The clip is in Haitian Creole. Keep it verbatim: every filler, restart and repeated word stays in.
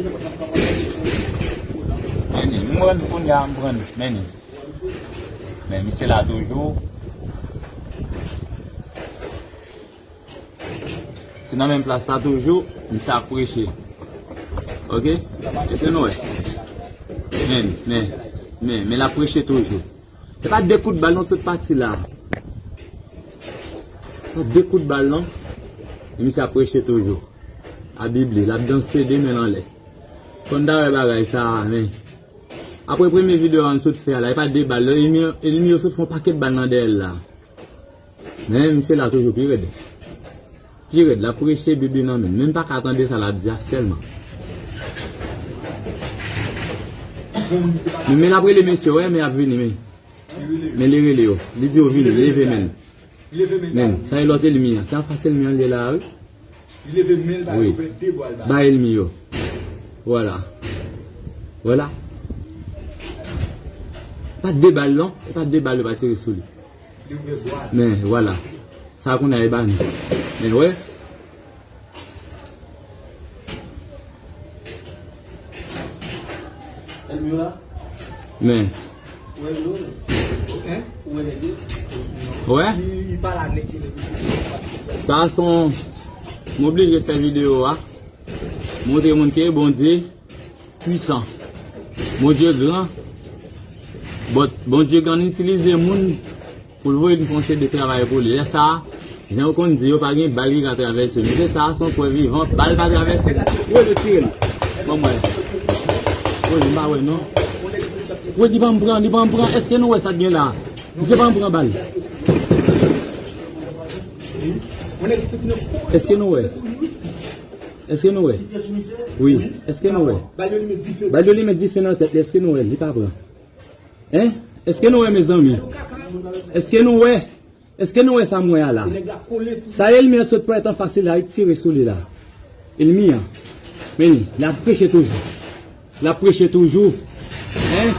Men ni, m pran kounye a, m pran, men ni. Men misye la toujou. Se nan menm plas la toujou, misye ap preche. Ok? Èske nou wè? Men, men, men, men l ap preche toujou. E pa de kout bal non, tout pati la. Pa de kout bal non. E misye ap preche toujou. A Bib li, l ap danse de men l anlè. Fò n ta wè bagay sa a, men. Apre premye videyo a n sot fè a la, e pa de bal, enmi, enmi yo sot fè yon pakèt bal nan dèyè l la. Men misye la toujou pi rèd. Pi rèd, l ap preche, Bib li nan men l. Men m pa ka tande sa l ap di a sèlman. Men, men l ap rele mesye, wè, men y ap vini, men. Men li rele yo. Li di yo vini, leve men l. Men, sa e lòt enmi an. Se anfas enmi an li ye la, wi. Li leve men l, ba yo fè de bal ba. Ba enmi yo. Vwala. Vwala. Pa de bal non. E pa de bal yo pa tire sou li. Li ouvè bwa l. Men, vwala. Sa kounye a e ba nou. Men, wè. Enmi yo la. Men. Wè, yo. Hein? Wè, nèg yo. Wè? Li, li pa la nèg yo, nèg yo. Sa se yon, m oblije fè videyo a. Montre moun ke Bondye pwisan. Bondye gran. Bon, Bondye konn itilize moun pou l voye n fè yon seri de travay pou li. Lè sa a, jan yo konn di, yo pa gen bal ki ka travèse. Mesye sa a se yon prèv vivan, bal pa travèse. Woy, yo tire l. Ban m wè. Woy, m pa wè non. Woy, li ban m pran, li ban m pran. Èske nou wè sa k gen la? Misye ban m pran bal. Èske nou wè? Èske nou wè? Wi. Èske nou wè? Bal yo li met dife nan tèt li. Èske nou wè? Li pa pran. Hein? Èske nou wè, mezanmi? Èske nou wè? Èske nou wè sa m wè a la? Sa enmi an sot pran anfas li la, li tire sou li la. Enmi an. Men, l ap preche toujou. L ap preche toujou. Hein?